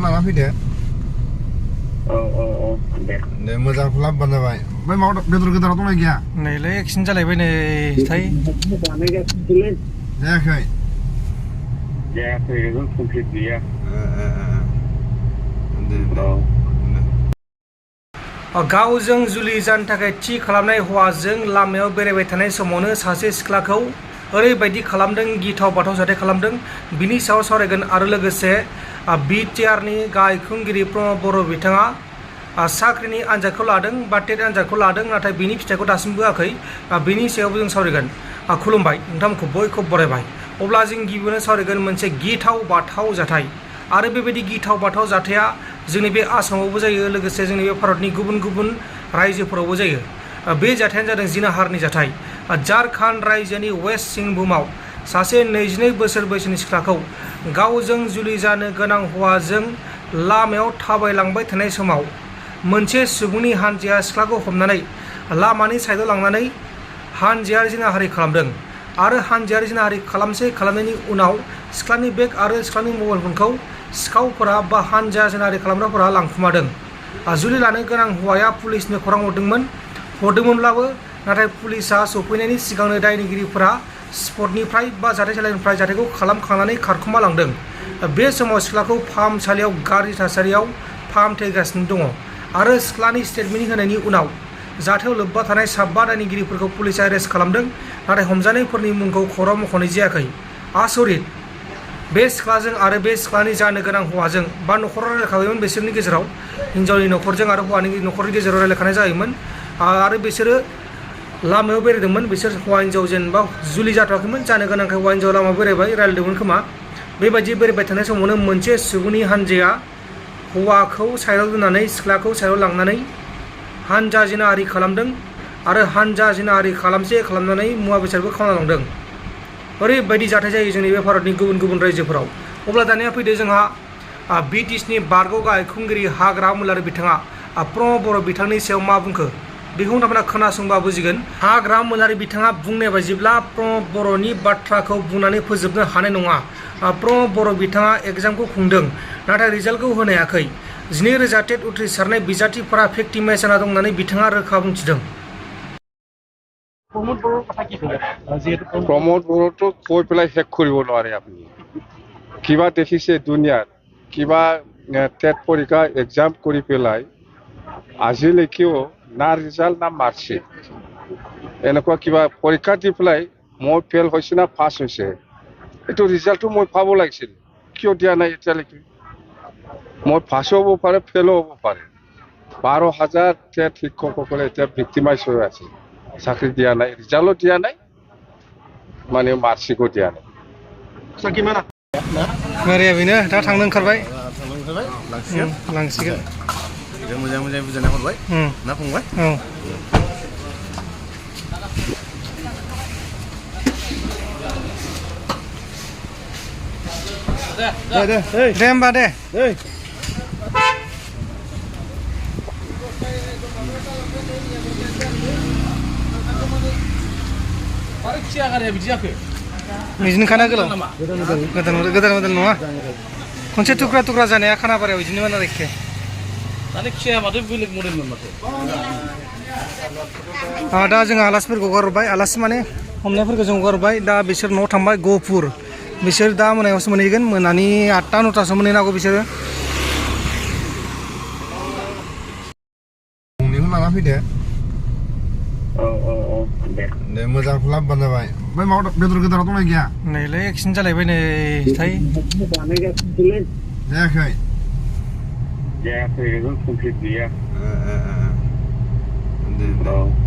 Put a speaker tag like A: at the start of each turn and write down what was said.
A: लाना फैदो दे मोजां लाबोबानो जाबाय ओमफ्राय माबा बेदर गोदानाव दंना गैया
B: नैलै एक्सिडेन्ट जालायबाय नै थाय
A: जायाखै
C: कमप्लिट गैया
B: गावजों जुलि जानो थाखाय थि खालामनाय हौवाजों लामायाव बेरायबाय थानाय समावनो सासे सिख्लाखौ ओरैबायदि खालामदों गिथाव बाथाव जाथाय खालामदों बिनि सायाव सावरायगोन आरो लोगोसे बिटिआरनि गाहाय खुंगिरि प्रमद बर' बिथाङा साख्रिनि आनजादखौ लादों बा टेट आनजादखौ लादों नाथाय बिनि फिथाइखौ दासिमबो होआखै बिनि सायावबो जों सावरायगोन खुलुमबाय नोंथांमोनखौ बयखौबो बरायबाय अब्ला जों गिबियावनो सावरायगोन मोनसे गिथाव बाथाव जाथाय आरो बेबायदि गिथाव बाथाव जाथाया जोंनि बे आसामावबो जायो लोगोसे जोंनि बे भारतनि गुबुन गुबुन रायजोफोरावबो जायो बे जाथायानो जादों जिनाहारनि जाथाय झारखंड रायजोनि वेस्ट सिंहभूमआव सासे 22 बोसोर बैसोनि सिख्लाखौ गावजों जुलि जानो गोनां हौवाजों लामायाव थाबायलांबाय थानाय समाव मोनसे सुबुंनि हानजाया सिख्लाखौ हमनानै लामानि साइडआव लांनानै हानजायारि जिनाहारि खालामदों आरो हानजायारि जिनाहारि खालामनायनि उनाव सिख्लानि बेग आरो सिख्लानि मबाइल फनखौ सिखावफोरा बा हानजा जिनाहारि खालामग्राफोरा लांखुमादों जुलि लानो गोनां हौवाया पुलिसनो खौरां हरदोंमोनब्लाबो नाथाय पुलिसा सफैनायनि सिगांनो दायनिगिरिफोरा स्पटनिफ्राय बा जाथायसालिनिफ्राय जाथायखौ खालामखांनानै खारखुमा लांदों बे समाव सिख्लाखौ फाहामसालियाव गाज्रि थासारियाव फाहामथायगासिनो दङ आरो सिख्लानि स्टेटमेन्ट होनायनि उनाव जाथायाव लोब्बा थानाय 7 दायनिगिरिफोरखौ पुलिसा एरेस्ट खालामदों नाथाय हमजानायफोरनि मुंखौ खौरां मख'नाय जायाखै आसरित बे सिख्लाजों आरो बे सिख्लानि जानो गोनां हौवाजों बा न'खराव रायलायखाबायमोन बिसोरनि गेजेराव हिन्जावनि न'खरजों आरो हौवानि न'खरनि गेजेराव रायलायखानाय जायोमोन आरो बिसोरो लामायाव बेरायदोंमोन बिसोर हौवा हिन्जाव जेनेबा जुलि जाथ'वाखैमोन जानो गोनांखाय हौवा हिन्जाव लामायाव बेरायबाय रायलायदोंमोन खोमा बेबायदि बेरायबाय थानाय समावनो मोनसे सुबुंनि हानजाया हौवाखौ साइडआव दोननानै सिख्लाखौ साइडआव लांनानै हानजा जिनाहारि खालामदों आरो हानजा जिनाहारि खालामनानै मुवा बेसादबो खावना लांदों ओरैबायदि जाथाय जायो जोंनि बे भारतनि गुबुन गुबुन रायजोफोराव अब्ला दानिया फैदो जोंहा बिटिसिनि बारग' गाहाय खुंगिरि हाग्रा मुलारि बिथाङा प्रमद बर' बिथांनि सायाव मा बुंखो बेखौ नोंथांमोना खोनासंबा बुजिगोन हाग्रा मुलारि बिथाङा बुंनाय बायदिब्ला प्रमद बर'नि बाथ्राखौ बुंनानै फोजोबनो हानाय नङा प्रमद बर' बिथाङा एग्जामखौ खुंदों नाथाय रिजाल्टखौ होनो हायाखै 20,000 टेट उथ्रिसारनाय बिजाथिफोरा फेक्टिमाइज जाना दं होननानै बिथाङा रोखा बुंथिदों
C: प्रमद बर'थ' কৈ পেলাই শেষ কৰিব নোৱাৰে আপুনি কিবা দেখিছে দুনিয়াত কিবা টেট পৰীক্ষা এক্সাম কৰি পেলাই আজিলৈকেও না ৰিজাল্ট না মাৰ্কশ্বিট এনেকুৱা কিবা পৰীক্ষা দি পেলাই মই ফেল হৈছে না পাছ হৈছে এইটো ৰিজাল্টটো মই পাব লাগিছিল কিয় দিয়া নাই এতিয়ালৈকে মই পাছো হ'ব পাৰে ফেলো হ'ব পাৰে 12,000 টেট শিক্ষকসকলে এতিয়া ভিক্টিমাইজ হৈ আছে চাকৰি দিয়া নাই ৰিজাল্টও দিয়া নাই माने मार्कशिटखौ दिया
B: मारिया बेनो दा थांनो ओंखारबाय लांसिगोन
A: जों मोजां बुजायना हरबाय ना फंबाय
B: दे होमबा दे बिदिनो खाना गोलाव गोदान नङा खनसे थुख्रा जानाया खानापारायाव बिदिनो मोन आरोखि दा जों आलासिफोरखौ हगारबाय आलासि माने हमनायफोरखौ जों हगारबाय दा बिसोर न'आव थांबाय गहपुर बिसोर दा मोनायावसो मोनहैगोन मोनानि 8टा 9टासो मोनहैनांगौ बिसोरो
A: लाना फैदो दे मोजां लाबोबानो जाबाय ओमफ्राय माबा बेदर गोदानाव दंना गैया
B: नैलै एक्सिडेन्ट जालायबाय नै थाय
A: जायाखै
C: कमप्लिट गैया
A: दे